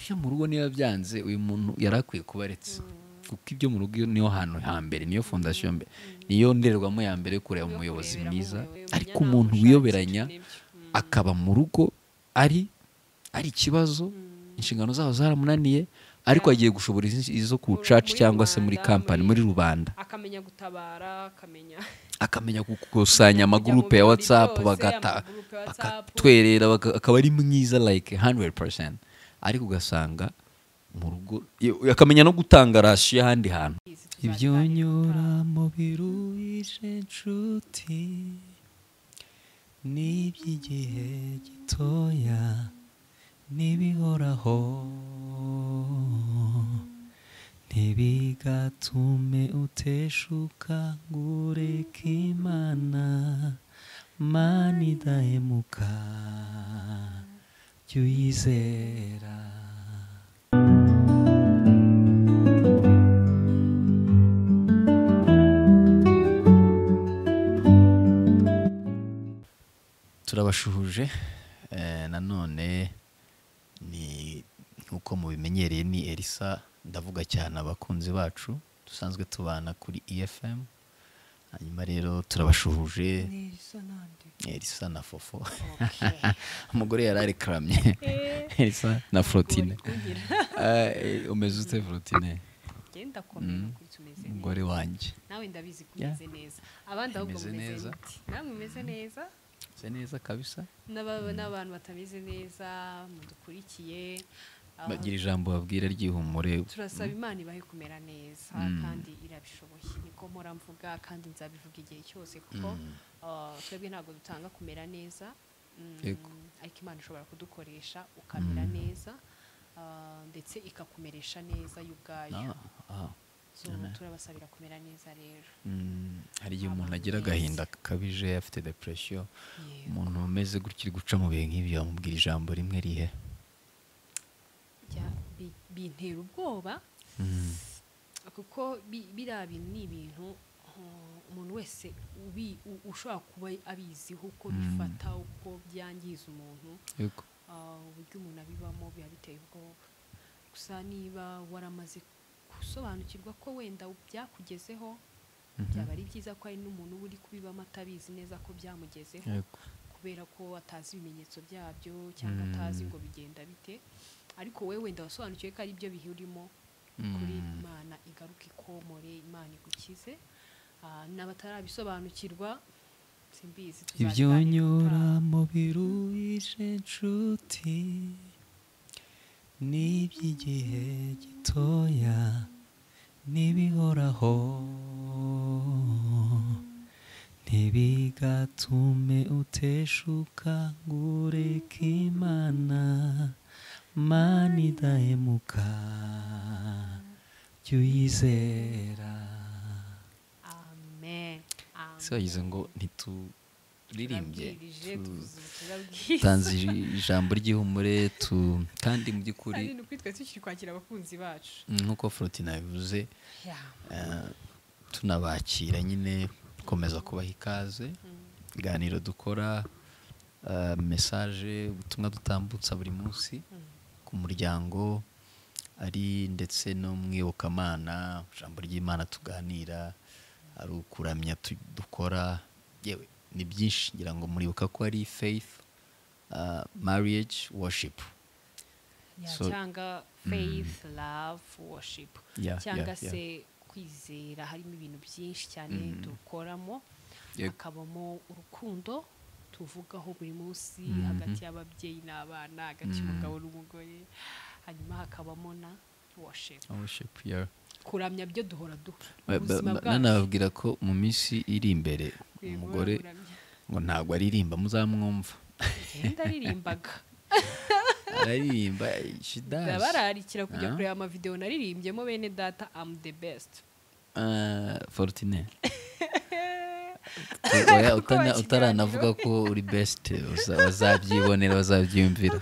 Ibyo mu rugo niba byanze, uyu muntu yari akwiye kuba aretse, kuko ibyo mu rugo niyo hantu hambere, niyo fondation mbere, niyo ndorerwamo ya mbere yo kureba Yo umuyobozi kureberamo mwiza. umuyobozi, Ariko umujyanama umuntu ushakira, wiyoberanya nibyo. akaba mu rugo ari ikibazo, inshingano zaho zaramunaniye, ariko agiye gushobora izo ku church Muri cyangwa se muri rubanda, company, muri rubanda, akamenya gutabara, akamenya akamenya gukusanya kujya mu amagurupe ya birori WhatsApp, byose, bagata amagurupe ya WhatsApp. Bakatwerera, akaba ari mwiza like 100%, ariko ugasanga mu rugo akamenya no gutanga ration y'ahandi hantu. Izi Ibyo tuzabiganira ubutaha. nyuramo biruhije nshuti, n'iby'igihe gitoya n'ibihoraho, ntibigatume uteshuka ngo ureke Imana, Mana idahemuka, jya uyizera. Turabashuhuje nanone, ni nk'uko mubimenyereye, ni Elisa. Ndavuga cyane abakunzi bacu dusanzwe tubana kuri EFM. Hanyuma rero turabashuhuje. Ni Elisa nande? Elisa na Fofo. Okay. Umugore yari arekamye. Elisa na Flotine. Kugira. Umeze ute, Flotine? Genda komera kuri, tumeze neza. Umugore wanjye. Nawe ndabizi ko Yeah. umeze neza. Abandi ahubwo Meze mumeze neza. mute? Namwe mumeze neza? Meze neza kabisa. N'abantu batameze neza mudukurikiye, Bagira ijambo babwira ryihumure. Turasaba Imana ibahe kumera neza, kandi irabishoboye. Niko mpora mvuga kandi nzabivuga igihe cyose, kuko twebwe ntabwo dutanga kumera neza, ariko Imana ishobora kudukoresha ukamera neza, ndetse ikakumeresha neza yo ubwayo. So, turabasabira kumera neza rero. Hari igihe umuntu Abantu agira beza. agahinda gakabije, afite depression. Yego. Umuntu umeze gutya, uri guca mu bihe nk'ibyo, wamubwira ijambo rimwe rihe? Bintera ubwoba, kuko biriya bintu ni ibintu umuntu wese ushobora kuba abiziho uko bifata, uko byangiza umuntu, uburyo umuntu abibamo biba biteye ubwoba. Gusa niba waramaze gusobanukirwa ko wenda byakugezeho, byaba ari byiza ko hari n'umuntu uba uri kubibamo atabizi neza ko byamugezeho, kubera ko atazi ibimenyetso byabyo cyangwa atazi ngo bigenda bite. Ariko wowe wenda wasobanukiwe ko ari byo bihe urimo, kuri Imana igaruka ikomore, Imana igukize. N'abatarabisobanukirwa simbizi, Ibyo tuzabiganira ubutaha. nyuramo biruhije nshuti, n'iby'igihe gitoya n'ibihoraho, ntibigatume uteshuka ngo ureke Imana, Mana idahemuka, jya uyizera. Amen. Se wagize ngo ntituririmbye? Turabwirije, tuvuze ubutumwa bwiza. Tanze ijambo ry'ihumure kandi mu by'ukuri Ari ni ukuri twari tukiri kwakira abakunzi bacu. Nk'uko Flotine yabivuze, tunabakira nyine, gukomeza kubaha ikaze. Ibiganiro dukora, message, ubutumwa dutambutsa buri munsi ku muryango, ari ndetse no mu iyobokamana, ijambo ry'Imana tuganira, ari ukuramya dukora, yewe ni byinshi. Ngira ngo muribuka ko ari faith, marriage, worship. Cyangwa faith, love, worship, cyangwa se kwizera. Harimo ibintu byinshi cyane dukoramo. Hakabamo urukundo tuvugaho buri munsi hagati y'ababyeyi n'abana, hagati y'umugabo n'umugore, hanyuma hakabamo na worship. Worship, yeah. Kuramya byo duhora duha ubuzima bwacu. Nanababwira ko mu minsi iri imbere Ukwiye guhora umugore uramya. ngo ntabwo aririmba, muzamwumva. Ngenda aririmbaga. Araririmba, she does. Ndabararikira kujya Ah. kureba amavideo naririmbyemo. Bene data, am the best. Fortune. Oya, Kuko wakiganiro. utaranavuga ko uri best, bazabyibonera, bazabyiyumvira.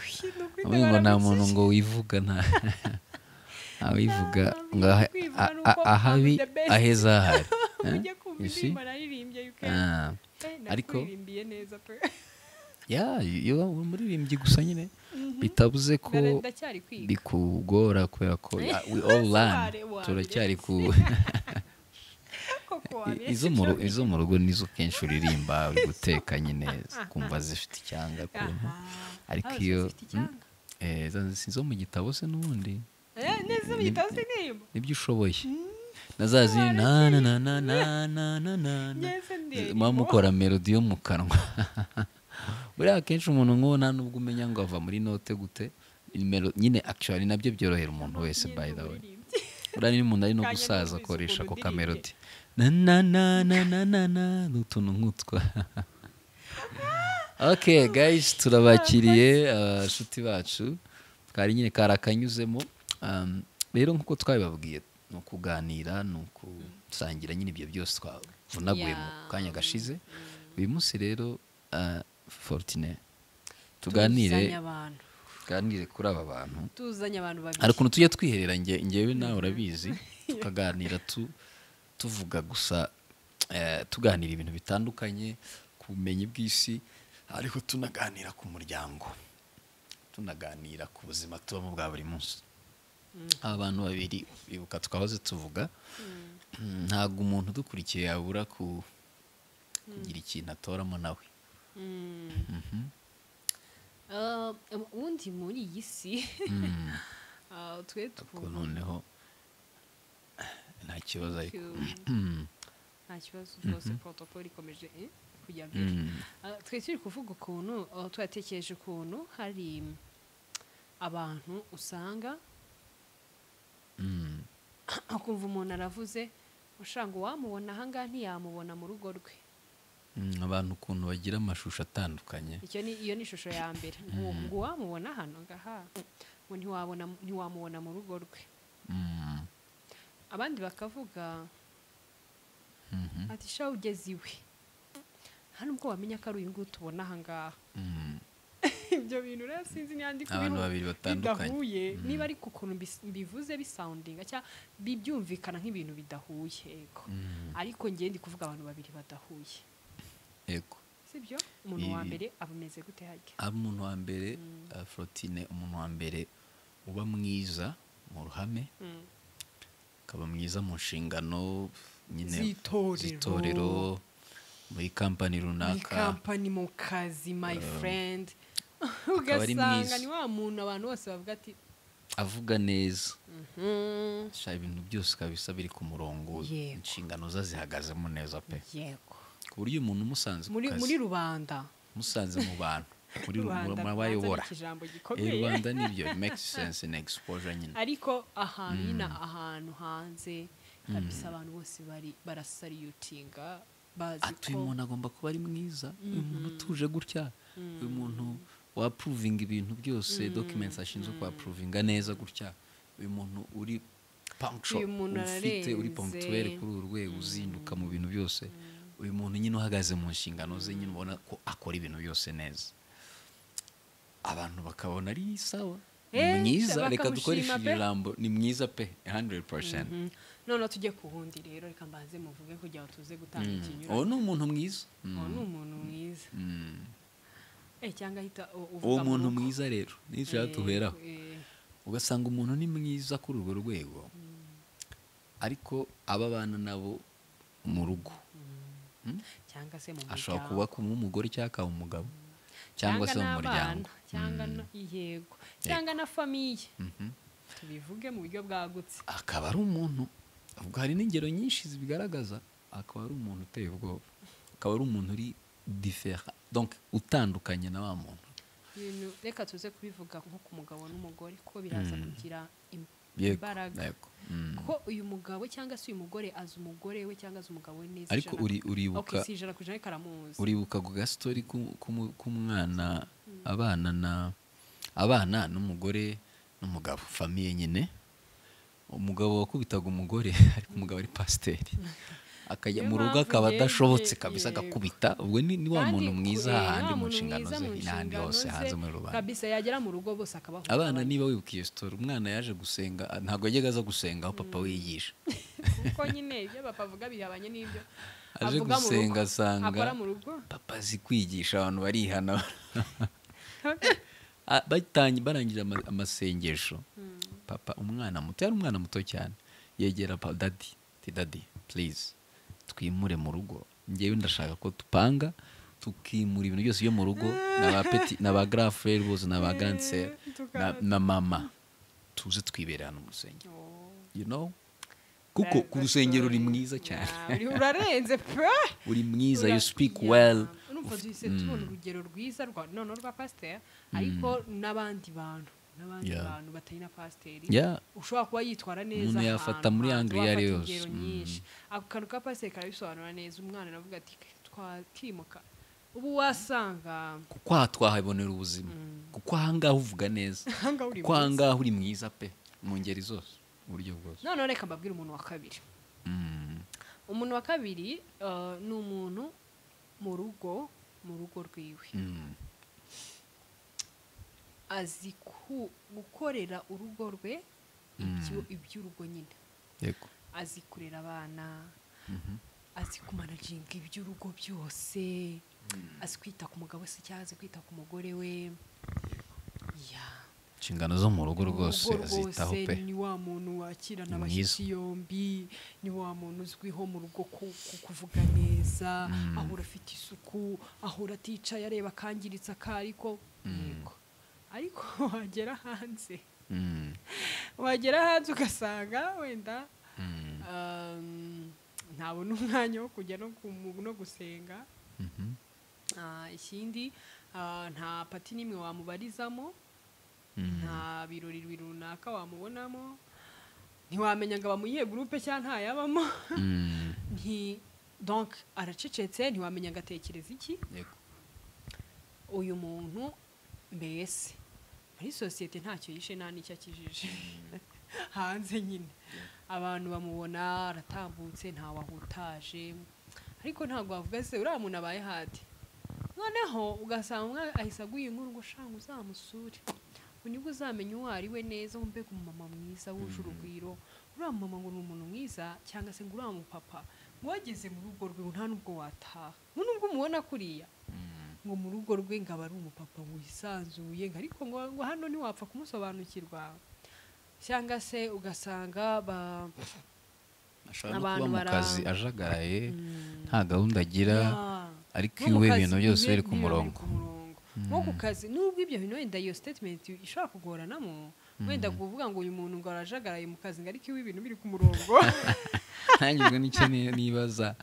Ubundi ngo nta muntu ngo wivuga, nta wivuga ngo Kwivuga ni uko ahabi I'm the best. aheza ahari. Eh? Ujye kumva You see? indirimbo naririmbye, you can. Ah, Eh, ariko nakuririmbiye neza pe. Ya, iyo umuririmbyi gusa nyine bitabuze ko Ndacyari kwiga. bikugora kubera ko we all learn, turacyari ku Koko wabeshye. Izo mu rugo nizo kenshi uririmba uri guteka nyine, kumva zifite icyanga ukuntu. Ariko Ah, iyo zifite icyanga? Si izo mu gitabo se n'ubundi. Neza mu gitabo se indirimbo? Nibyo ushoboye na za zindi na na na na na na na na na. Neza ndirimbo. Muba mukora melody yo mu kanwa. Buriya akenshi umuntu nk'uwo nta nubwo umenya ngo ava muri note gute. Nyine actually nabyo byorohera umuntu wese, by the way. Buriya niyo umuntu ari no Kanya gusaza numvise akoresha ukuntu ako ka ndirimbe. melody na na na na na na na, ni utuntu nk'utwo. Okay guys, turabakiriye abashuti bacu, twari nyine karakanyuzemo. Rero nk'uko twabibabwiye, ni ukuganira, ni ukusangira nyine ibyo byose twavunaguye mu kanya gashize. Uyu munsi rero, Fortune, tuganire. Tuzanye abantu. Tuganire kuri aba bantu. Tuzanye abantu babiri. Hari ukuntu tujya twiherera, ngewe nawe urabizi, tukaganira tuvuga gusa, tuganira ibintu bitandukanye ku bumenyi bw'isi, ariko tunaganira ku muryango, tunaganira ku buzima tubamo bwa buri munsi. Aba bantu babiri bibuka twahoze tuvuga, ntabwo umuntu udukurikiye yabura kugira ikintu atoramo nawe. Ubundi muri iyi si, twe Ariko noneho nta kibazo, ariko nta kibazo rwose, protocol ikomeje kujya mbere. Twe turi kuvuga ukuntu, twatekereje ukuntu hari abantu usanga ukumva umuntu aravuze ushaka ngo wamubona ahangaha ntiyamubona mu rugo rwe. Abantu ukuntu bagira amashusho atandukanye. Icyo ni iyo ni ishusho ya mbere, ngo wamubona hano ngaha, ngo ntiwamubona mu rugo rwe. Abandi bakavuga ati sha ugeze iwe nta nubwo wamenya ko ari uyu nguyu tubona ahangaha. Ibyo bintu rero sinzi niba ndi Abantu babiri batandukanye. bidahuye, niba ariko ukuntu mbivuze bisoundinga cyangwa byumvikana nk'ibintu bidahuye, yego. Ariko njye ndi kuvuga abantu babiri badahuye. Sibyo? Umuntu wa mbere aba ameze gute harya? Aba umuntu wa mbere, Fortune, umuntu wa mbere uba mwiza mu ruhame, akaba mwiza mu nshingano nyine z'itorero. z'itorero, muri kampani Muri runaka, kampani, mu kazi, my friend, akaba ari ugasanga mwiza. ni wa muntu abantu bose bavuga ati Avuga neza. Sha, ibintu byose kabisa biri ku murongo. Inshingano ze zihagazemo neza pe. Ku buryo umuntu umusanze ku Muri kazi, muri rubanda, musanze mu bantu, muri rubanda, mu bayobora. banza ni ikijambo gikomeye. Rubanda nibyo, it makes sense in exposure nyine. Ariko ahantu nyine, ahantu hanze kabisa, abantu bose bari barasalutinga, bazi Ati uyu ko muntu agomba kuba ari mwiza, uyu muntu utuje gutya, uyu muntu waapprovinga ibintu byose, documents ashinzwe kuapprovinga neza gutya, uyu muntu uri punctual, Uyu muntu ufite uri ararenze. ponctuel kuri uru rwego, uzinduka mu bintu byose, uyu muntu nyine uhagaze mu nshingano ze nyine, ubona ko akora ibintu byose neza, abantu bakabona ari sawa, ni mwiza, reka bakamushima dukoreshe pe. iri jambo, ni mwiza pe, 100%. Noneho tujye ku wundi rero, reka mbanze muvuge kugira ngo tuze gutanga ikinyuranyo. Uwo ni umuntu mwiza. Uwo ni umuntu mwiza. Cyangwa ahita uvuga Uwo mu muntu rugo. mwiza rero nishaka tuheraho, ugasanga umuntu ni mwiza kuri urwo rwego, ariko abo abana nabo mu rugo, Cyangwa se mu ashobora muryango. kuba kuba umugore cyangwa akaba umugabo cyangwa se mu n'abana, muryango. Cyangwa yego, cyangwa na famille, tubivuge mu buryo bwagutse. Akaba ari umuntu, ubwo hari n'ingero nyinshi zibigaragaza, akaba ari umuntu uteye ubwoba, akaba ari umuntu uri différent, donc utandukanye na wa muntu. Ibintu reka tuze kubivuga nko ku mugabo n'umugore, ko biraza kugira imbaraga. Yego. Ko uyu mugabo cyangwa se uyu mugore azi umugore we cyangwa azi umugabo we neza Ariko uribuka Okay, si 100%, ariko aramuzi. Uribuka ku gastory k'umwana, abana na abana n'umugore n'umugabo, famille nyine, umugabo wakubitaga umugore, ariko umugabo ari pasiteri, akajya Niyo mu rugo mpamvu akaba adashobotse kabisa, agakubita. Ubwo ni wa Kandi muntu mwiza hahandi wa mu muntu nshingano mwiza ze mu n'ahandi nshingano hose ze, hanze muri rubanda. Kabisa yagera mu rugo bose akabaho. Abana, niba wibuka iyo story, umwana yaje gusenga, ntabwo yajyaga aza gusenga aho papa we yigisha. Kuko nyine ibyo papa avuga bihabanye n'ibyo. Aje Avuga mu rugo. gusenga asanga Akora mu rugo. Papa azi kwigisha, abantu barihana. Barangije amasengesho, papa, umwana muto, yari umwana muto cyane, yegera daddy ati: "Daddy, please twimure mu rugo. Njyewe ndashaka ko tupanga tukimura ibintu byose byo mu rugo na ba petit na ba grand frère bose na ba grande sœur na mama, tuze twibera hano mu rusengero." Kuko ku rusengero uri mwiza cyane. Urarenze pe. Uri mwiza, you speak well. Urumva duhise tubona urugero rwiza rwa noneho rwa pasiteri, ariko n'abandi bantu, n'abandi bantu batari na pasiteri, ushobora kuba yitwara neza Umuntu yafata ahantu muri hanze, angle iyo ari yo wafata yose. ingero nyinshi. Ako kantu ka pasiteri karabisobanura neza. Umwana aravuga ati: "Twakimuka ubu wasanga." Kuko aha twahabonera ubuzima, kuko aha ngaha uvuga neza, Ahangaha uri kuko aha mwiza. ngaha uri mwiza pe, mu ngeri zose, mu buryo bwose. Noneho reka mbabwire umuntu wa kabiri. Umuntu wa kabiri ni umuntu mu rugo rwiwe azi gukorera urugo rwe iby'urugo nyine. Azi kurera abana, azi kumanaginga iby'urugo byose, azi kwita ku mugabo se cyangwa azi kwita ku mugore we ya. Inshingano zo mu rugo rwose Urugo azitaho rwose pe. Ni wa muntu wakirana Ni mwiza. abashyitsi yombi, ni wa muntu uzwiho mu rugo kuvuga neza, ahora afite isuku, ahora aticaye areba akangiritse akariko yego. Ariko wagera hanze, wagera hanze ugasanga wenda ntabona umwanya wo kujya no gusenga. Ikindi, nta party n'imwe wamubarizamo, nta birori runaka wamubonamo, ntiwamenya ngo aba mu iyihe groupe cyangwa ntayabamo. Donc aracecetse, ntiwamenya ngo atekereza iki. Uyu muntu mbese muri sosiyete ntacyo yishe nta n'icyo akijije. Hanze nyine abantu bamubona aratambutse, ntawahutaje, ariko ntabwo wavuga se uriya muntu abaye hati. Noneho ugasanga umwe ahise aguye inkuru ngo: "Shanga uzamusure, ngo nibwo uzamenya uwo ari we neza, ngo mbega umumama mwiza wuje urugwiro, uriya mumama ngo ni umuntu mwiza," cyangwa se ngo: "Uriya mupapa ngo wageze mu rugo rwe ngo nta nubwo wataha, ngo nubwo umubona kuriya, ngo mu rugo rwe ngo aba ari umupapa wisanzuye, ngo ariko ngo hano ntiwapfa kumusobanukirwa." Cyangwa se ugasanga ba Ashobora no abantu kuba mu kazi ajagaraye, nta gahunda agira, ariko Nko mu iwe kazi ibintu byose iwe biri ku biba biri murongo. ku murongo. Nko ku kazi, nubwo ibyo bintu wenda iyo statement ishobora kugoranamo, wenda kuvuga ngo uyu muntu ngo arajagaraye mu kazi, ngo ariko iwe ibintu biri ku murongo. Nanjye ubwo nicyo nibaza,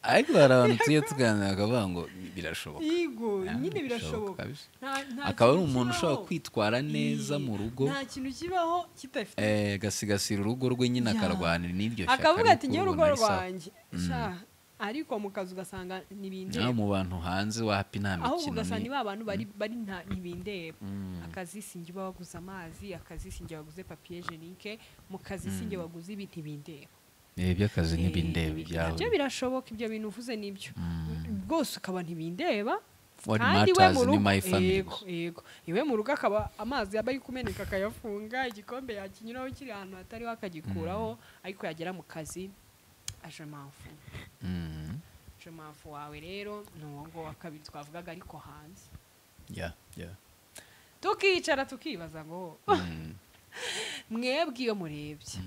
ariko hari abantu tujya tuganira bakavuga ngo birashoboka. Yego. Yeah, Nyine birashoboka. kabisa. Nta Akaba ari kintu umuntu ushobora kibaho. kwitwara neza mu rugo, Nta kintu kibaho kidafite agasigasira urugo rwe nyine, akarwanira n'iryo shyaka Akavuga ati: ariko "Njyewe urugo ubona ari sawa." rwanjye sha," ariko mu kazi ugasanga ntibindeba. Naho mu bantu hanze wapi, nta Ahubwo mikino. ugasanga ni ba bantu bari nta ntibindeba. Akazi sinjye uba waguze amazi, akazi sinjye waguze papier hygiénique, mu kazi sinjye waguze ibi, ntibindeba. Iby'akazi ntibindeba ibyawe. Nabyo birashoboka, ibyo bintu uvuze nibyo rwose, ukaba ntibindeba. What Kandi iwe matters mu ni rugo my family. Yego, iwe mu rugo akaba amazi yaba ari kumeneka akayafunga, igikombe yakinyuraho kiri ahantu hatariho akagikuraho, ariko yagera mu kazi aje mpamvu. Je mpamvu wawe rero ni uwo nguwo wa kabiri twavugaga, ariko hanze. Tukicara tukibaza ngo mwebwe iyo murebye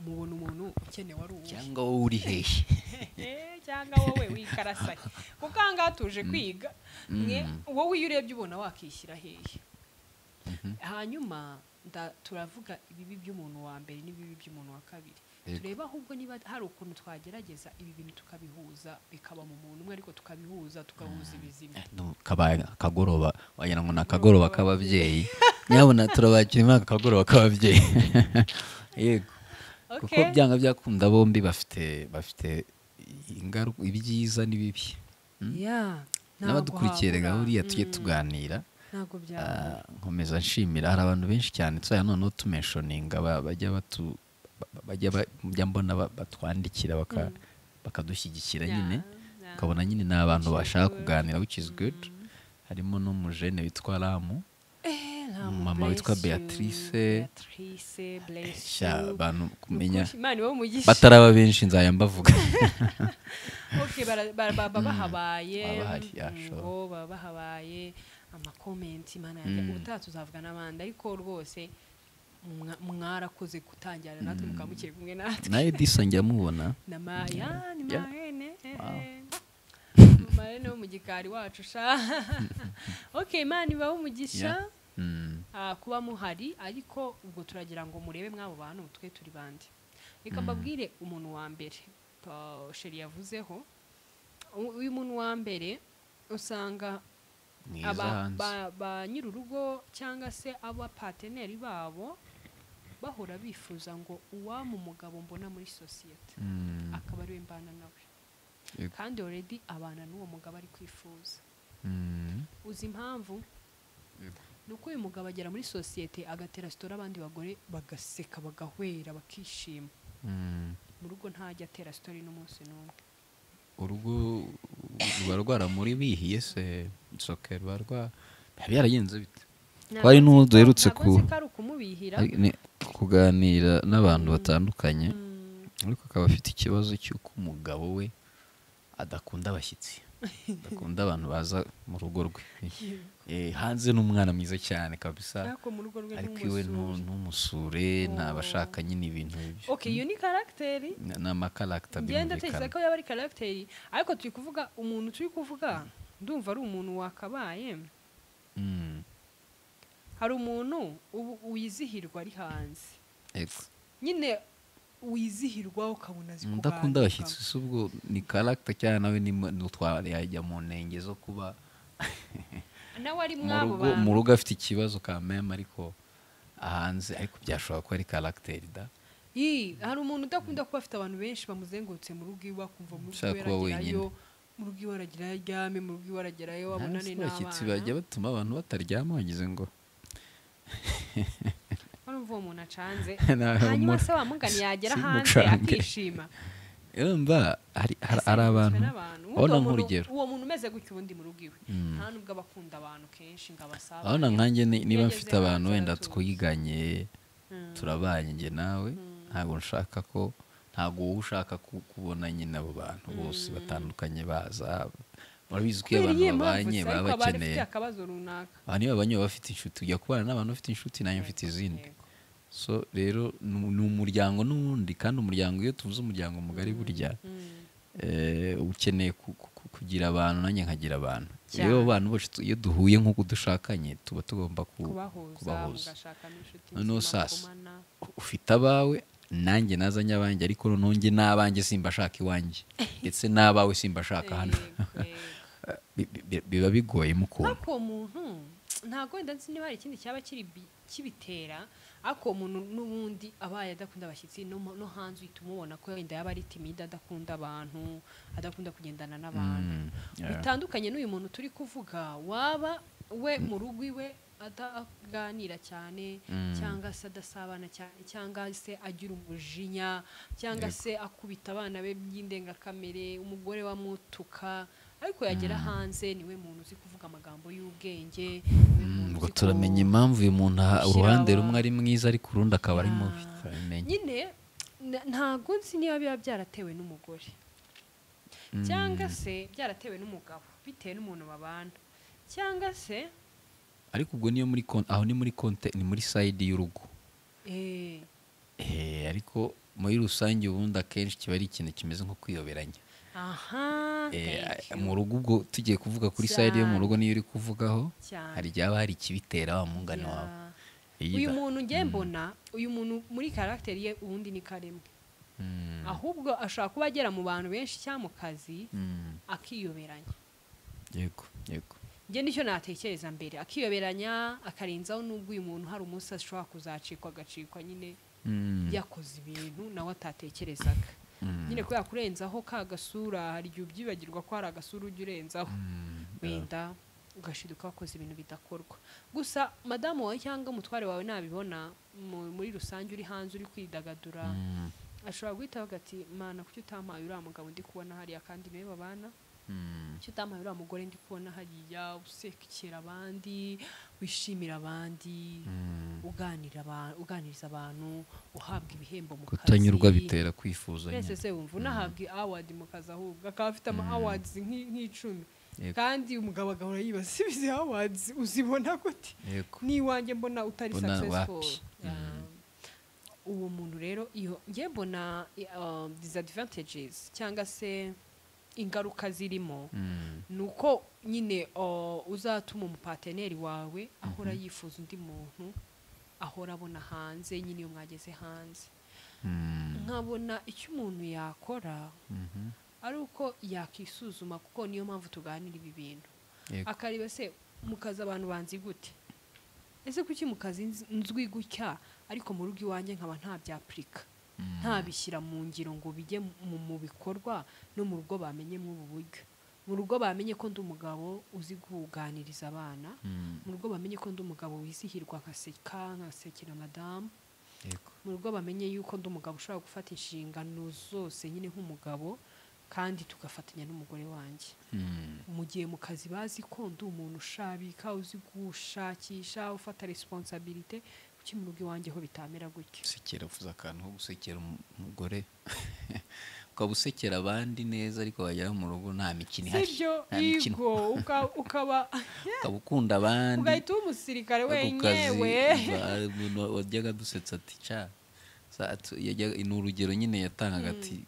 mubona umuntu ukenewe ari uwuhe? Cyangwa wowe uri hehe? Cyangwa wowe wikarasaye? Kuko aha ngaha tuje kwiga. Mwe wowe iyo urebye ubona wakishyira hehe? Hanyuma turavuga ibibi by'umuntu wa mbere n'ibibi by'umuntu wa kabiri. Turebe ahubwo niba hari ukuntu twagerageza ibi bintu tukabihuza, bikaba mu muntu umwe, ariko tukabihuza, tugahuza ibizima. No, kabaye akagoroba, wagira ngo ni akagoroba k'ababyeyi. Nyabona turabakira muri aka kagoroba k'ababyeyi, yego, kuko byanga byakunda bombi bafite ingaruka, ibyiza n'ibibi. Yeah, ntabwo N'abadukurikiye rega habura. buriya tujye tuganira. Ntabwo byabura. Nkomeza nshimira, hari abantu benshi cyane tuzajya noneho tumentioninga bajya batu ba- bajya njya mbona batwandikira bakadushyigikira nyine, ukabona nyine ni abantu bashaka kuganira, which is good. Harimo n'umujene witwa Ramu. Eh, Mama witwa Beatrice. Beatrice, bless Sha, you. abantu kumenya Nukuri, Imana ibahe umugisha. Bataraba benshi nzaya mbavuga. Okay, baba bahabaye. Baba bahari, yeah, sure. Ngo baba bahabaye amakomenti, Imana yanjye. Ubutaha tuzavuga n'abandi, ariko rwose mwarakoze gutangira natwe, mukaba mukiri kumwe natwe. Nawe disa njya mubona. Na ma ya ni marene, marene wo mu gikari wacu sha. Okay, Imana ibahe umugisha. Kuba muhari, ariko ubwo turagira ngo murebe mw'abo bantu twe turi bande. Reka mbabwire umuntu wa mbere Chéri yavuzeho. Uyu muntu wa mbere usanga Mwiza aba hanze. ba nyir'urugo cyangwa se aba partenaire babo bahora bifuza ngo uwama umugabo mbona muri sosiyete akaba ariwe mbana nawe. Kandi already abana n'uwo mugabo ari kwifuza. Uzi impamvu? Yego. Ni uko uyu mugabo agera muri sosiyete agatera story, abandi bagore bagaseka, bagahwera, bakishima. Mu rugo ntajya atera story n'umunsi n'umwe. Urugo ruba rwaramuribihiye se? Soke ruba rwa biba byaragenze bite? Twari n'uwo duherutse Ntabwo nzi ko ari ukumubihira. Kuganira n'abantu batandukanye, ariko akaba afite ikibazo cy'uko umugabo we adakunda abashyitsi, adakunda abantu baza mu rugo rwe. Hanze ni umwana mwiza cyane kabisa, ariko mu rugo rwe ariko iwe ntumusure. Ntumusure, ntabashaka nyine ibintu byo. Okay, iyo ni caractère. Ni amakaragita. Ngenda tekereza Birumvikana. ko yaba ari caractère, ariko turi kuvuga umuntu, turi kuvuga ndumva ari umuntu wakabaye. Hari umuntu ubu wizihirwa ari hanze. Nyine wizihirwa ukabona azi Udakunda kuganira. abashyitsi si ubwo ni caractère cyangwa nawe ni nutwara yajya mu ntenge zo kuba nawe ari mu mw'abo rugo bantu. Mu rugo afite ikibazo ka meme, ariko hanze, ariko byashobora kuba ari caractère da. Ii, hari umuntu udakunda kuba afite abantu benshi bamuzengurutse mu rugo iwe, akumva mu rugo Ushaka iwe kuba aragerayo, wenyine. mu rugo iwe aragerayo aryame, mu rugo iwe aragerayo abonane Nta abashyitsi n'abana. bajya batuma abantu bataryama, wagize ngo Urumva uwo muntu acanze. Nawe Hanyuma se wa mugani yagera hanze simucange. akishima. Urumva hari abantu N'abantu. urabona Uwo muntu- nk'urugero. Uwo muntu umeze gutyo ubundi mu rugo iwe nta nubwo aba akunda abantu kenshi ngo abasabane. Urabona nkanjye niba Iyo mfite ageze abantu hanze wenda aratuza. twiganye, turabanye njye nawe, ntabwo nshaka ko, ntabwo wowe ushaka kubona nyine abo bantu bose batandukanye baza. Urabizi ko iyo Kubera abantu iyihe mpamvu babanye se? baba Ariko aba bakeneye afite akabazo runaka. Abantu iyo babanye baba bafite inshuti. Ujya kubana n'abantu bafite inshuti, nanjye mfite izindi. So rero ni umuryango n'ubundi, kandi umuryango, iyo tuvuze umuryango mugari burya ukeneye kugira abantu, nanjye nkagira abantu. Rero abantu bose iyo duhuye nk'uko dushakanye tuba tugomba Kubahuza, kubahuza. Mugashakamo inshuti Noneho nzima sasa mugumana. Ufite abawe, nanjye nazanye abanjye, ariko noneho njye n'abanjye simbashaka iwanjye, ndetse n'abawe simbashaka hano. Yego, yego. Biba bigoyemo ukuntu. Ariko uwo muntu ntabwo wenda nzi niba hari ikindi cyaba kiri kibitera, ariko uwo muntu n'ubundi abaye adakunda abashyitsi, no hanze uhita umubona ko wenda yaba ari timide, adakunda abantu, adakunda kugendana n'abantu. Bitandukanye n'uyu muntu turi kuvuga, waba we mu rugo iwe ataganira cyane, cyangwa se adasabana cyane, cyangwa se agira umujinya, cyangwa se akubita abana be by'indengakamere, umugore wamutuka, ariko yagera hanze niwe muntu uzi kuvuga amagambo y'ubwenge, niwe muntu Ubwo uzi turamenya impamvu uyu muntu gushyira uruhande rumwe ari mwiza ariko urundi akaba ari mubi. Turabimenya. Nyine ntabwo nzi niba biba byaratewe n'umugore cyangwa se byaratewe n'umugabo, bitewe n'umuntu babana, cyangwa se Ariko ubwo niyo muri aho ni muri konte, ni muri side y'urugo. Ariko muri rusange ubundi akenshi kiba ari ikintu kimeze nko kwiyoberanya. Thank you. Mu rugo, ubwo tugiye kuvuga kuri side yo mu rugo, niyo uri kuvugaho, Cyane. hari igihe haba hari ikibitera wa mungani wawe. Uyu muntu ngiye mbona, uyu muntu muri caractère ye ubundi ni karemwe, ahubwo ashobora kuba agera mu bantu benshi cyangwa mu kazi akiyoberanya. Yego yego. Njye nicyo natekereza mbere, akiyoberanya, akarenzaho n'ubwo uyu muntu hari umunsi ashobora kuzacikwa, agacikwa nyine yakoze ibintu nawe atatekerezaga. Nyine kubera kurenzaho ka gasura, hari igihe ubyibagirwa ko hari agasura ujya urenzaho, wenda ugashiduka wakoze ibintu bidakorwa. Gusa madamu wawe cyangwa umutware wawe nabibona muri rusange uri hanze uri kwidagadura, ashobora guhita avuga ati: "Mana, kuki utampaye uriya mugabo ndi kubona hariya kandi niwe babana?" Kuki utampaye uriya mugore ndi kubona hariya usekera abandi, wishimira abandi, uganiriza abantu, uhabwa ibihembo mu kazi. Kutanyurwa bitera kwifuza nyine. Mbese se wumva unahabwa award mu kazi, ahubwo akaba afite ama awards nk'icumi, kandi umugabo agahora yibaza izi awards uzibona gute, n'iwanjye mbona utari successful. Uwo muntu rero iyo ngiye mbona disadvantages cyangwa se ingaruka zirimo, nuko nyine uzatuma umuparteneri wawe ahora yifuza undi muntu, ahora abona hanze nyine iyo mwageze hanze. Nkabona icyo umuntu yakora ari uko yakisuzuma, kuko niyo mpamvu tuganira ibi bintu, akareba se mu kazi abantu banzi gute, ese kuki mu kazi nzwi gutya ariko mu rugo iwanjye nkaba nta byapurika, ntabishyira mu ngiro ngo bijye mu bikorwa, no mu rugo bamenye mw'ubu buryo, mu rugo bamenye ko ndi umugabo uzi kuganiriza abana, mu rugo bamenye ko ndi umugabo wizihirwa nkaseka nkasekera madamu, mu rugo bamenye yuko ndi umugabo ushobora gufata inshingano zose nyine nk'umugabo kandi tugafatanya n'umugore wanjye. Mu gihe mu kazi bazi ko ndi umuntu ushabika, uzi gushakisha, ufata responsabilité, kuki mu rugo iwanjye ho bitamera gutyo? Gusekera, uvuze akantu ko gusekera umugore, ukaba usekera abandi neza ariko wagera mu rugo nta mikino ihari, nta mikino, ukaba ukunda abandi, ugahita uba umusirikare wenyewe. Wajyaga dusetsa ati ca, ni urugero nyine yatangaga ati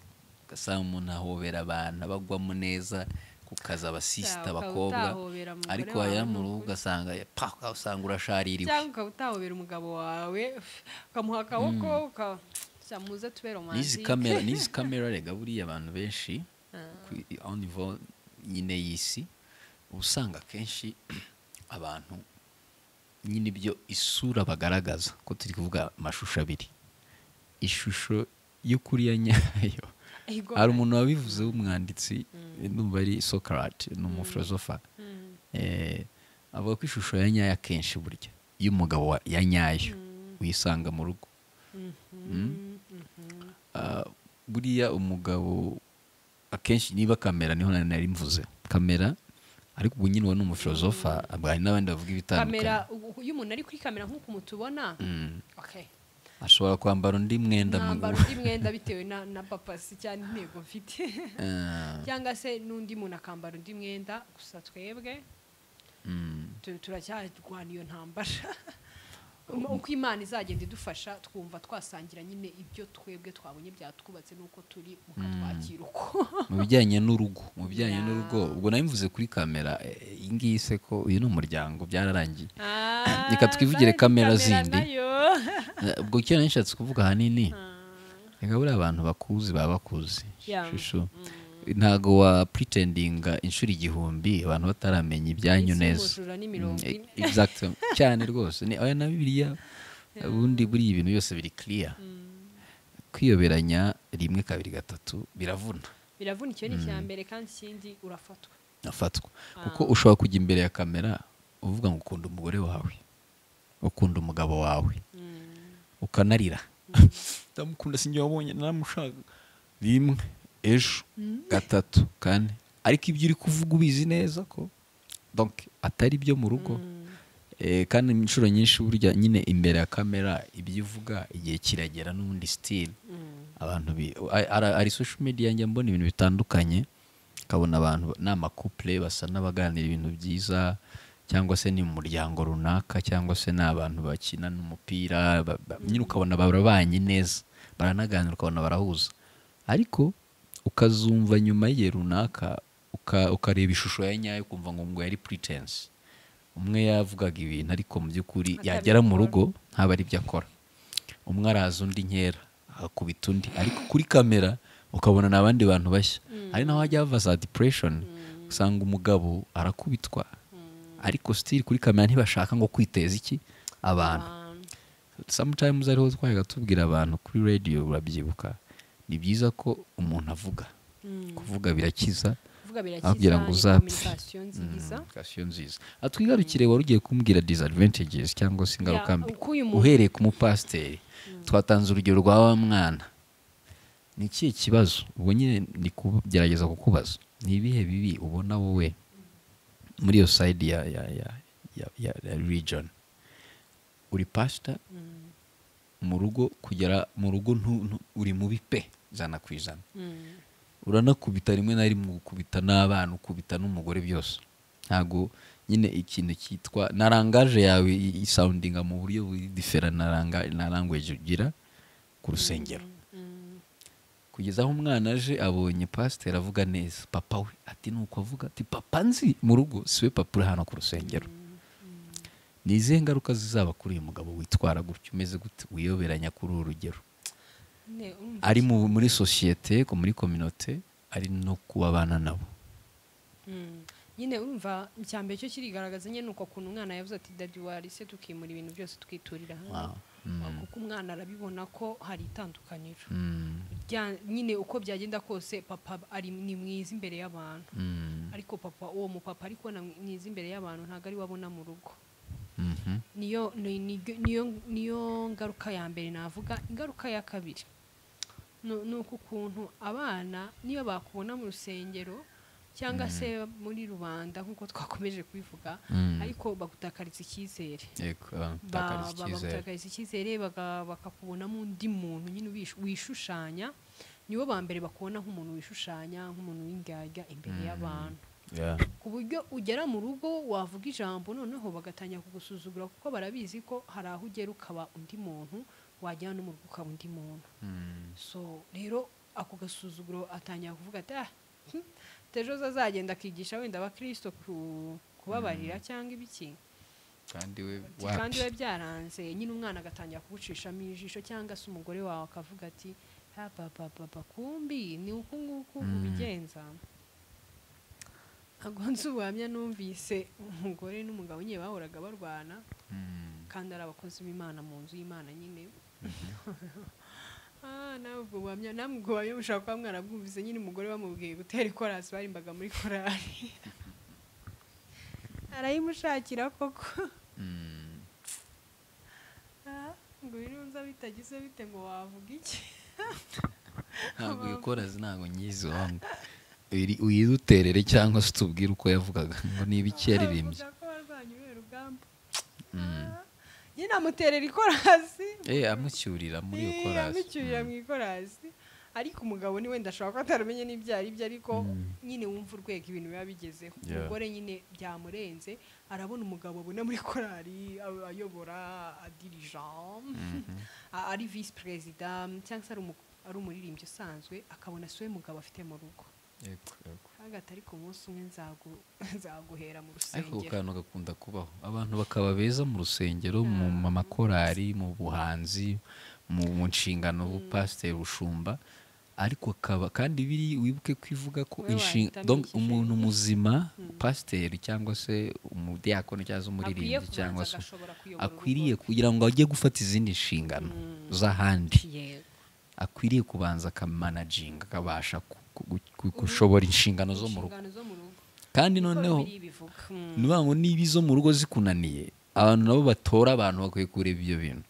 ugasanga umuntu ahobera abantu abagwamo neza ku kazi, abasisita abakobwa, ariko wagera mu rugo ugasanga usanga urashaririwe, cyangwa ukaba utahobera umugabo wawe ukamuha akaboko ukamuze tube romantique. N'izi kamera rega buriya abantu benshi au niveau nyine y'isi usanga kenshi abantu nyine ibyo isura bagaragaza, ko turi kuvuga amashusho abiri, ishusho y'ukuri ya nyayo. Hari umuntu wabivuze w'umwanditsi, ndumva ari Socrates, ni umufilosofa, avuga ko ishusho ya nyayo akenshi burya y'umugabo ya nyayo uyisanga mu rugo. Buriya umugabo akenshi niba kamera, niho nari mvuze kamera, ariko ubu nyine uwo ni umufilosofa, hari n'abandi bavuga ibitandukanye. Kamera, iyo umuntu ari kuri kamera nk'uko mutubona, okay, ashobora kwambara undi mwenda, mwambara undi mwenda bitewe na papasi cyane intego mfite, cyangwa se n'undi muntu akambara undi mwenda. Gusa twebwe turacyarwana iyo ntambara, uko Imana izagenda idufasha twumva twasangira nyine ibyo twebwe twabonye byatwubatse nuko turi mukatwakira uko. Mu bijyanye n'urugo, mu bijyanye n'urugo ubwo nabivuze kuri kamera iyi ngiyi se ko uyu ni umuryango byararangiye, reka twivugire kamera zindi. Ubwo icyo nashatse kuvuga ahanini, reka buriya abantu bakuzi baba bakuzi, shusho ntago wa pretendinga inshuro 1000 abantu bataramenya ibyanyu neza. Exactly, cyane rwose. Ni aya na Bibiliya ubundi buri ibintu byose biri clear. Kwiyoberanya 1 2 3 biravuna. Biravuna, icyo ni icyambere, kandi ikindi urafatwa. Afatwa kuko ushobora kujya imbere ya kamera uvuga ngo ukunda umugore wawe, ukunda umugabo wawe, ukanarira ndamukunda sinjye wabonye naramushaka 1 ejo 3 4, ariko ibyo uri kuvuga ubizi neza ko donc atari byo mu rugo. Kandi inshuro nyinshi burya nyine imbere ya kamera ibyo uvuga igihe kiragera n'ubundi style abantu ari social media njya mbona ibintu bitandukanye, kabona abantu n'ama couple basa n'abaganira ibintu byiza, cyangwa se ni mu muryango runaka, cyangwa se n'abantu bakina n'umupira, nyine ukabona barabanye neza, baranaganira, ukabona barahuza, ariko ukazumva nyuma y'igihe runaka ukareba ishusho ya nyayo ukumva ngo yari pretense, umwe yavugaga ibintu ariko mu by'ukuri yagera mu rugo ntaba ari byo akora, umwe araza undi nkera akubita undi, ariko kuri kamera ukabona n'abandi bantu bashya. Hari naho hajya hava za depression, usanga umugabo arakubitwa ariko still kuri kamera ntibashaka ngo kwiteza iki abantu. Sometimes ariho twayaga tubwira abantu kuri radio, urabyibuka, ni byiza ko umuntu avuga, kuvuga birakiza, kugira ngo uzapfe. Communication nziza. Atwigarukire wari ugiye kumbwira disadvantages cyangwa se ingaruka mbi uhereye ku mupasiteri. Twatanze urugero rwa wa mwana, ni ikihe kibazo? Ubwo nyine ndi kugerageza kukubaza. Ni ibihe bibi ubona wowe muri iyo side ya religion? Uri pastor mu rugo, kugera mu rugo uri mubi pe 100%. Uranakubita rimwe na rimwe, ukubita n'abana, ukubita n'umugore, byose. Ntago nyine ikintu cyitwa na langage yawe isoundinga mu buryo buri different na language ugira ku rusengero. Kugeza aho umwana aje abonye pastor avuga neza, papa we ati nuko avuga ati papa nzi mu rugo siwe papa uri hano ku rusengero. Ni izihe ngaruka zizaba kuri uyu mugabo witwara gutyo, umeze gute, wiyoberanya kuri uru rugero, ari muri sosiyete, muri communauté, ari no kubabana nabo? Nyine urumva icyambere cyo kirigaragaza nyine uko kuntu umwana yavuze ati daddy warise tukimura ibintu byose tukiturira hano. Kuko umwana arabibona ko hari itandukaniro. Nyine uko byagenda kose papa ari ni mwiza imbere y'abantu. Ariko papa uwo mupapa ariko na mwiza imbere y'abantu ntago ari wabona mu rugo. Niyo ngaruka ya mbere navuga. Ingaruka ya kabiri nuko ukuntu abana niyo bakubona mu rusengero cyangwa se muri rubanda nkuko twakomeje kubivuga, ariko bagutakariza icyizere. Bagutakariza icyizere, bakakubonamo undi muntu nyine wishushanya. Nibo ba mbere bakubona nk'umuntu wishushanya, nk'umuntu w'indyarya imbere y'abantu. Ku buryo ugera mu rugo wavuga ijambo noneho bagatangira kugusuzugura, kuko barabizi ko hari aho ugera ukaba undi muntu, wajya no mu rugo ukaba undi muntu. So rero ako gasuzuguro atangira kuvuga ati tejo azagenda akigisha wenda abakristo kubabarira cyangwa ibiki, kandi we kandi we byaranze. Nyine umwana agatangira kugucishamo ijisho, cyangwa se umugore wawe akavuga ati ha papa papa kumbi ni uku nguku ubigenza. Ntabwo nzi ubuhamya numvise umugore n'umugabo nyine bahoraga barwana, kandi ari abakozi b'Imana mu nzu y'Imana nyine. Nawe ubwo buhamya namwe ubwo buhamya mushobora kuba mwarabwumvise. Nyine umugore bamubwiye gutera ikorasi, barimbaga muri korali arayimushakira koko. Ngo birunza bitagize bite ngo wavuga iki? Ntabwo iyo korasi ntabwo nyizi wangu. Uyiduterere cyangwa se tubwire uko yavugaga ngo niba iki yaririmbye. Nyine amuterera ikorasi. Amucyurira muri iyo korasi. Amucyurira mu ikorasi. Ariko umugabo ni wenda ashobora kuba ataramenye n'ibyo ari byo, ariko nyine wumva urwego ibintu biba bigezeho. Umugore nyine byamurenze, arabona umugabo abona muri korali ayobora, dirigeant, ari vice president cyangwa se ari umuririmbyi usanzwe, akabona siwe mugabo afite mu rugo. Hagati ariko umunsi umwe nzaguhera mu rusengero. Ariko kantu gakunda kubaho, abantu bakaba beza mu rusengero, mu makorari, mu buhanzi, mu nshingano bupasiteri bushumba, ariko akaba kandi biri wibuke kwivuga ko donc umuntu muzima, pasiteri cyangwa se umudiakoni cyangwa se umuririmbyi cyangwa se akwiriye kugira ngo ajye gufata izindi nshingano z'ahandi, akwiriye kubanza akamanaginga, akabasha gushobora inshingano zo mu rugo. Kandi noneho nuba ngo niba izo mu rugo zikunaniye, abantu nabo batora abantu bakwiye kureba ibyo bintu.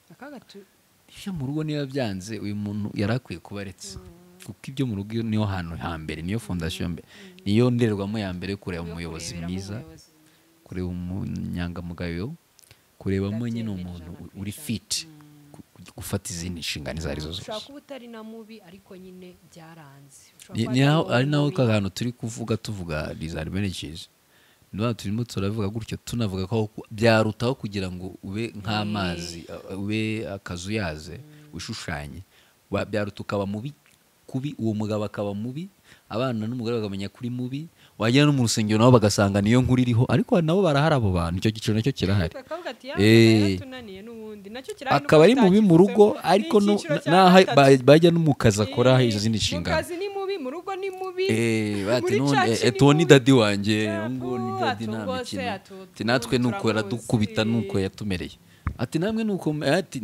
Ibyo mu rugo niba byanze, uyu muntu yarakwiye kubaretse, kuko ibyo mu rugo niyo hantu hambere, niyo fondation mbere, niyo ndererwamo ya mbere kureba umuyobozi mwiza, kureba umunyangamugayo, kurebamo nyine umuntu uri fit gufata izindi nshingano izo arizo zose. Ushobora kuba utari na mubi ariko nyine byaranze. Ni ari naho kahantu turi kuvuga tuvuga disadvantages. Niba turimo turavuga gutyo tunavuga ko byarutaho kugira ngo ube nk'amazi, ube akazuyaze ushushanye, byaruta ukaba mubi kubi, uwo mugabo akaba mubi, abana n'umugore bakamenya kuri mubi, wagera no mu rusengero nabo bagasanga niyo nkuru iriho, ariko nabo barahari abo bantu, icyo giciro nacyo kirahari. Akaba ari mubi mu rugo, ariko bajya no mu kazi akora izindi nshingano. Bati none eto ni daddy wanjye, ngo ni daddy nta mikino. Ati natwe nuko yaradukubita nuko yatumereye. Ati namwe nuko ati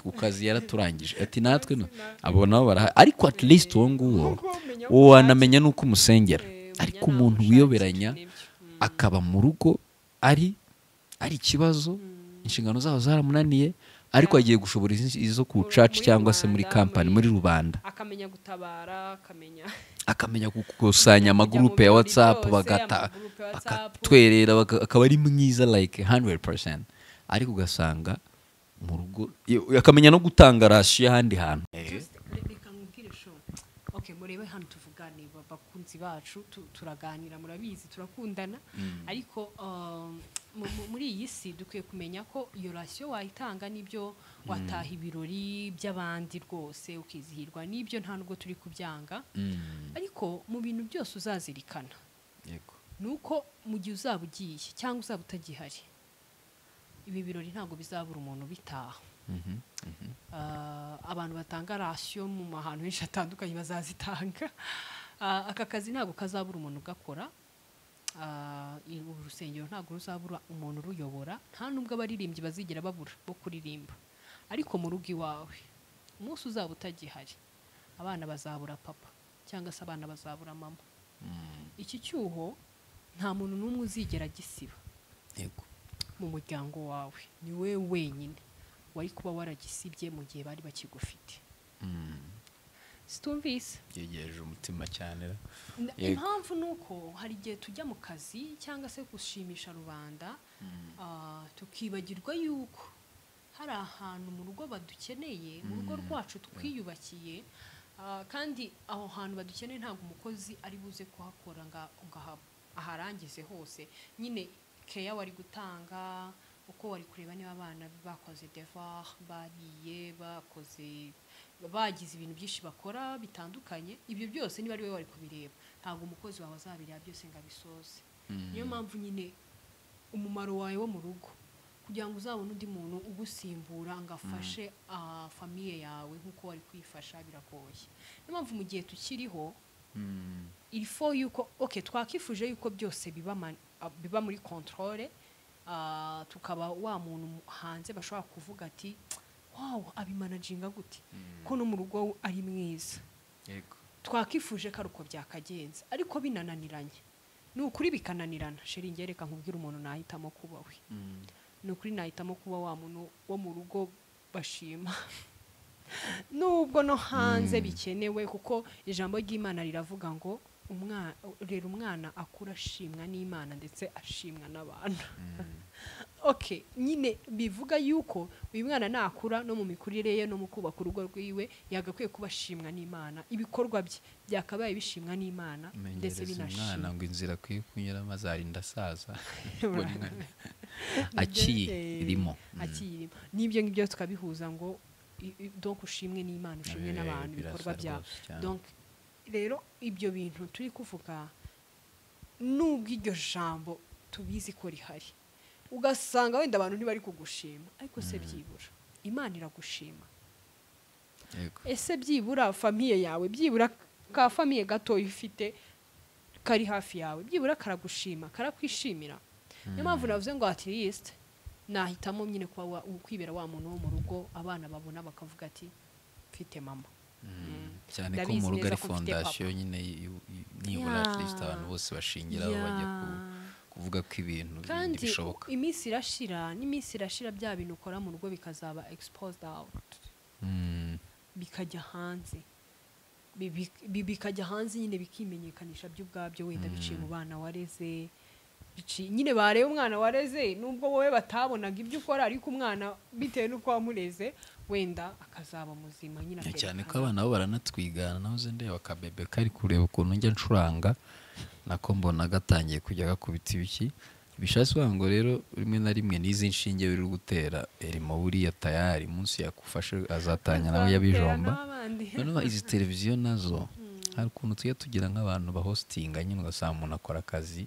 ku kazi yaraturangije. Ati natwe abo nabo barahari, ariko at least uwo nguwo wanamenya nuko umusengera. Ariko umuntu wiyoberanya akaba mu rugo ari ikibazo, inshingano zabo zaramunaniye, ariko agiye gushobora izo ku church cyangwa se muri company, muri rubanda, Akamenya gutabara, akamenya Akamenya gukusanya kujya mu amagurupe ya birori WhatsApp, byose, bagata amagurupe ya WhatsApp. Bakatwerera, akaba ari mwiza like 100%, ariko ugasanga mu rugo akamenya no gutanga ration y'ahandi hantu. Just reka nkubwire sho. Okay, murebe hano tuvugane, bakunzi bacu, turaganira, murabizi turakundana, ariko muri iyi si dukwiye kumenya ko iyo ration wayitanga n'ibyo, wataha ibirori by'abandi rwose ukizihirwa n'ibyo, nta nubwo turi kubyanga, ariko mu bintu byose uzazirikana ni uko mu gihe uzaba ugiye cyangwa uzaba utagihari, ibi birori ntabwo bizabura umuntu ubitaha. Abantu batanga ration mu mahantu henshi hatandukanye bazazitanga. Aka kazi ntabwo kazabura umuntu ugakora. Uru rusengero ntabwo ruzabura umuntu uruyobora, nta nubwo abaririmbyi bazigera babura bo kuririmba. Ariko mu rugo iwawe, umunsi uzaba utagihari, abana bazabura papa cyangwa se abana bazabura mama. Iki cyuho nta muntu n'umwe uzigera agisiba mu muryango wawe, ni wowe wenyine wari kuba waragisibye mu gihe bari bakigufite. Situmvise? Byegereje umutima cyane ra. Impamvu ni uko hari igihe tujya mu kazi cyangwa se gushimisha rubanda, tukibagirwa yuko hari ahantu mu rugo badukeneye, mu rugo rwacu twiyubakiye, kandi aho hantu badukeneye ntabwo umukozi ari buze kuhakora ngo aharangize hose. Nyine keya wari gutanga, uko wari kureba niba abana bakoze devoir, bariye, bakoze, bagize ibintu byinshi bakora bitandukanye, ibyo byose niba ari wowe wari kubireba, ntabwo umukozi wawe azabireba byose ngo abisoze. Niyo mpamvu nyine umumaro wawe wo mu rugo, kugira ngo uzabone undi muntu ugusimbura ngo afashe famille yawe nk'uko wari kwifasha, biragoye. Niyo mpamvu mu gihe tukiriho, il faut yuko, okay, twakifuje yuko byose biba muri contrôle, tukaba wa muntu hanze bashobora kuvuga ati: "Wow, abimanaginga gute ko no mu rugo ari mwiza?" Twakifuje ko ari uko byakagenze, ariko binananiranye, ni ukuri bikananirana, chéri, njye reka nkubwire umuntu nahitamo kuba we. Ni ukuri nahitamo kuba wa muntu wo mu rugo bashima, nubwo no hanze bikenewe, kuko ijambo ry'Imana riravuga ngo rera umwana akura ashimwa n'Imana ndetse ashimwa n'abantu. Okay, nyine bivuga yuko uyu mwana nakura, no mu mikurire ye no mu kubaka urugo rwiwe, yagakwiye kuba ashimwa n'Imana, ibikorwa bye byakabaye bishimwa n'Imana ndetse Menyereza umwana binashimwa. ngo inzira akwiye kunyuramo azarinda asaza Ubwo ni akiyirimo. Akiyirimo. N'ibyo ngibyo tukabihuza ngo donc ushimwe n'Imana, ushimwe n'abantu, Birasa ibikorwa byawe. Rwose cyane. Donc rero ibyo bintu turi kuvuga, nubwo iryo jambo tubizi ko rihari, ugasanga wenda abantu ntibari kugushima, ariko se byibura Imana iragushima? Ese byibura famille yawe, byibura ka famille gatoya ufite kari hafi yawe, byibura karagushima, karakwishimira? Niyo mpamvu navuze ngo at least nahitamo nyine kuba kwibera wa muntu wo mu rugo abana babona bakavuga ati: "Mfite mama." Cyane ko Ndabizi mu rugo neza ari ko mfite papa. fondation nyine nibura at least abantu bose bashingiraho bajya kuvuga ko ibintu bindi Kandi bishoboka. iminsi irashira, n'iminsi irashira, bya bintu ukora mu rugo bikazaba exposed out, bikajya hanze. Bikajya hanze nyine, bikimenyekanisha byo ubwabyo, wenda biciye mu bana wareze, nyine bareba umwana wareze, nubwo wowe batabonaga ibyo ukora, ariko umwana bitewe n'uko wamureze wenda akazaba muzima nyine, Cyane ko akerekana. abana bo baranatwigana. Nahoze ndeba akabebe kari kureba ukuntu njya ncuranga, nako mbona gatangiye kujya gakubita ibiki. Bishatse kuvuga ngo rero rimwe na rimwe n'izi nshinge uri gutera erimo, buriya tayari munsi yakufashe azatanya nawe Azatera yabijomba. n'abandi. Noneho izi televiziyo nazo hari ukuntu tujya tugira nk'abantu bahostinga nyine, ugasanga umuntu akora akazi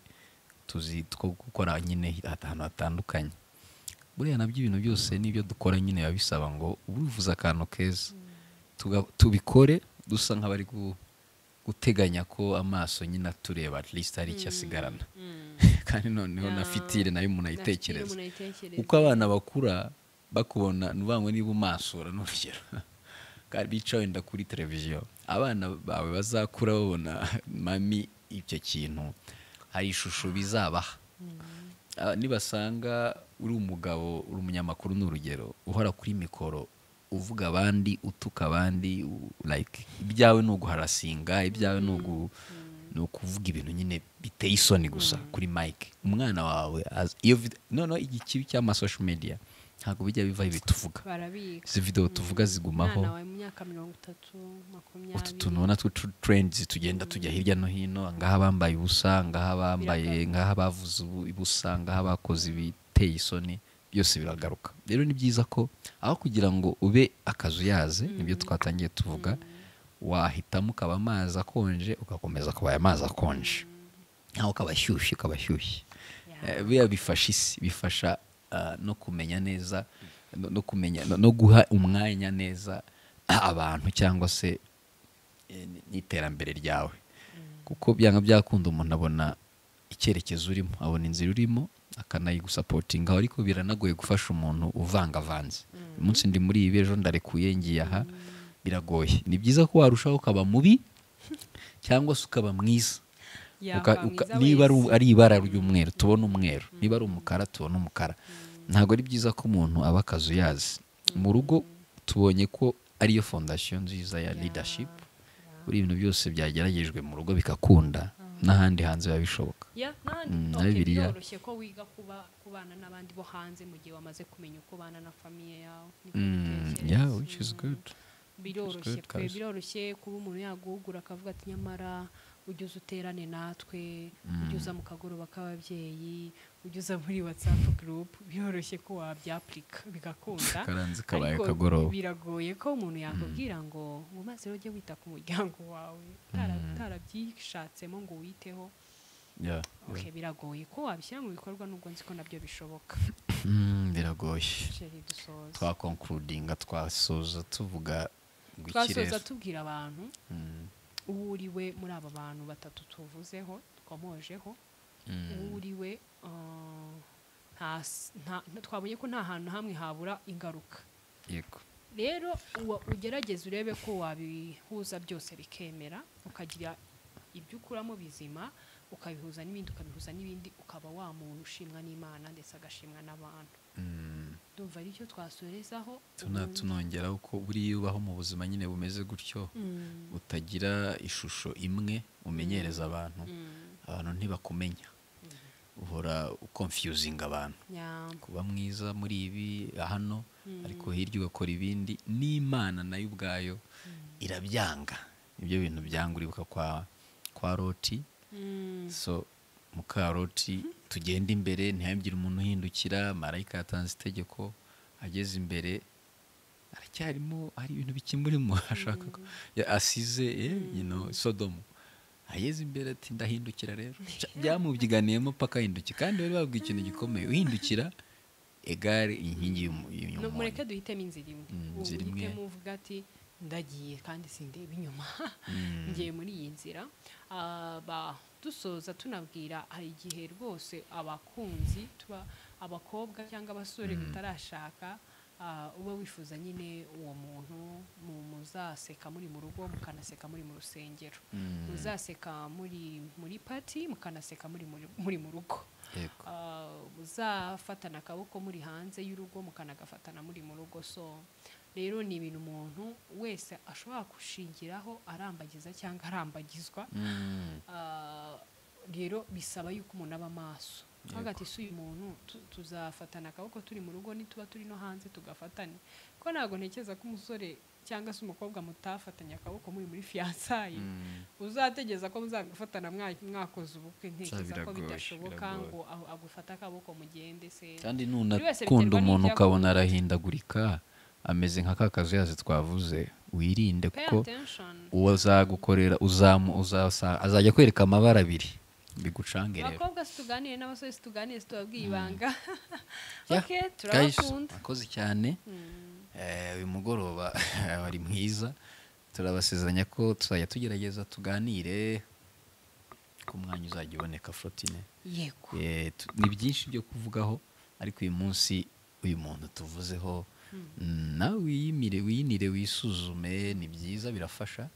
tuzi two gukora nyine ahantu hatandukanye. Buriya nabyo ibintu byose n'ibyo dukora nyine biba bisaba ngo ubivuze akantu keza, tubikore dusa nk'abari guteganya ko amaso nyine atureba, at least hari icyo asigarana, kandi noneho na future nayo umuntu Na future ayitekereza. Umuntu ayitekereza. Uko abana bakura bakubona, ni ukuvuga ngo niba umasura n'urugero kandi bica wenda kuri televiziyo, abana bawe bazakura babona mami icyo kintu, hari ishusho bizabaha. Nibasanga uri umugabo, uri umunyamakuru, ni urugero, uhora kuri mikoro. uvuga abandi, utuka abandi, like ibyawe ni uguharasinga, ibyawe ni ukuvuga ibintu nyine biteye isoni gusa kuri mic. Umwana wawe iyo noneho ikibi cy'ama social media ntabwo bijya bivaho ibi tuvuga, izi video tuvuga zigumaho. Umwana wawe mu myaka 30, 20, utu tuntu ubona trends tugenda tujya hirya no hino, ngaha bambaye ubusa, ngaha bambaye, ngaha bavuze ubusa, ngaha bakoze ibiteye isoni, byose biragaruka. Rero ni byiza ko aho kugira ngo ube akazuyaze, nibyo twatangiye tuvuga, wahitamo ukaba amazi akonje ugakomeza kuba amazi akonje, naho ukaba ashyushye ukaba ashyushye. Biriya bifasha isi, bifasha no kumenya neza, no kumenya no guha umwanya neza abantu cyangwa se n'iterambere ryawe, kuko byanga byakunda umuntu abona icyerekezo urimo, abona inzira urimo, akanayigusapotinga. Ariko biranagoye gufasha umuntu uvangavanze. Uyu munsi ndi muri ibi, ejo ndarekuye ngiye aha, biragoye. Ni byiza ko warushaho ukaba mubi cyangwa se ukaba mwiza. Niba ari ibara ry'umweru tubona umweru, niba ari umukara tubona umukara. Ntabwo ari byiza ko umuntu aba akazuyazi. Mu rugo tubonye ko ariyo fondation nziza ya leadership. Buri ibintu byose byageragejwe mu rugo bikakunda, n'ahandi hanze biba bishoboka. Biroroshye ko wiga kubana n'abandi bo hanze mu gihe wamaze kumenya uko ubana na famiye yawe. Yeah, which is good. Biroroshye pe, biroroshye kuba umuntu yaguhugura akavuga ati nyamara ujye uza uterane natwe, ujye uza mu kagoroba k'ababyeyi, ujye uza muri WhatsApp group. Biroroshye ko wabyapurika bigakunda, ariko biragoye ko umuntu yakubwira ngo maze ujye wita ku muryango wawe utarabyishatsemo ngo witeho. Okay, biragoye ko wabishyira mu bikorwa nubwo nzi ko nabyo bishoboka. Biragoye. Twakonkludinga, twasoza tuvuga twasoza tubwira abantu uwo uriwe muri aba bantu batatu tuvuzeho, twamojeho, uwo uriwe twabonye ko nta hantu hamwe habura ingaruka. Yego. Rero ugerageze urebe ko wabihuza byose bikemera, ukagira ibyo ukuramo bizima, ukabihuza n'ibindi, ukabihuza n'ibindi, ukaba wa muntu ushimwa n'Imana ndetse agashimwa n'abantu. Ndumva aricyo twasorezaho. Tunongeraho ko buriya ubaho mu buzima nyine bumeze gutyo, utagira ishusho imwe umenyereza abantu, abantu ntibakumenya, uhora uconfusing abantu. Kuba mwiza muri ibi hano, ariko hirya ugakora ibindi, n'Imana nayo ubwayo irabyanga. Ibyo bintu byanga. Uribuka kwa Loti? So mukaroti tugenda imbere ntihagire umuntu uhindukira, marayika yatanze itegeko, ageze imbere aracyarimo, hari ibintu bikimurimo ashaka ko asize you know, Sodomu. Ageze imbere ati ndahindukira rero, byamubyiganiyemo paka ahindukira. Kandi bari babwiye ikintu gikomeye, uhindukira egare inkingi y'umuntu. Mureke duhitemo inzira imwe, uhitemo uvuga ati ndagiye kandi sindeba inyuma, ngiye muri iyi nzira. Dusoza tunabwira, hari igihe rwose abakunzi tuba abakobwa cyangwa abasore mutarashaka, uba wifuza nyine uwo muntu muzaseka muri mu rugo, mukanaseka muri mu rusengero, muzaseka muri party, mukanaseka muri mu rugo, muzafatana akaboko muri hanze y'urugo, mukanagafatana muri mu rugo. So rero ni ibintu umuntu wese ashobora gushingiraho arambagiza cyangwa arambagizwa. Rero bisaba yuko umuntu aba maso. Hagati si uyu muntu tuzafatana akaboko turi mu rugo, nituba turi no hanze tugafatane. Ko ntago ntekereza ko umusore cyangwa se umukobwa mutafatanya akaboko muri muri fiançailles, uzategeza ko muzagafatana mwakoze ubukwe. Ntekereza ko bidashoboka ngo agufata akaboko mugende se. Kandi nunakunda umuntu ukabona arahindagurika, ameze nka kakazu yaze twavuze, wirinde kuko uzagukorera azajya kwereka amabara abiri bigucange. Rero abakobwa situganire n'abasore situganire, tubabwiye ibanga. Okay, turabakunda akoze cyane. Uyu mugoroba wari mwiza, turabasezeranya ko tuzajya tugerageza tuganire ku mwanya uzajya uboneka Flotine. Yego. Ni byinshi byo kuvugaho, ariko uyu munsi uyu muntu tuvuzeho, nawe wiyimire, wiyinire, wisuzume, ni byiza, birafasha.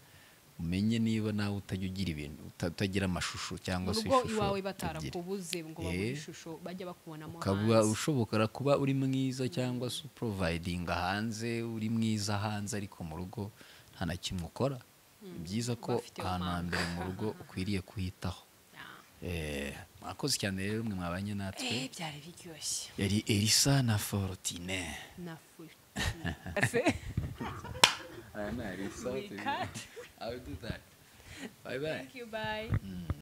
Umenye niba nawe utajya ugira ibintu, utagira amashusho cyangwa Mu se rugo ishusho iwawe ebyiri. Batarakubuze ngo babone ishusho bajya bakubonamo Ukaba hanze. ushobora kuba uri mwiza cyangwa se uprovidinga hanze, uri mwiza hanze, ariko mu rugo nta na kimwe ukora. Ni byiza ko Bafite ahantu umwanga. hambere mu rugo ukwiriye kuhitaho. Mwakoze cyane rero mwe mwabanye natwe. Byari biryoshye. Yari Elisa na Fortine. Na We cut. I will do that. Bye bye. Thank you, bye.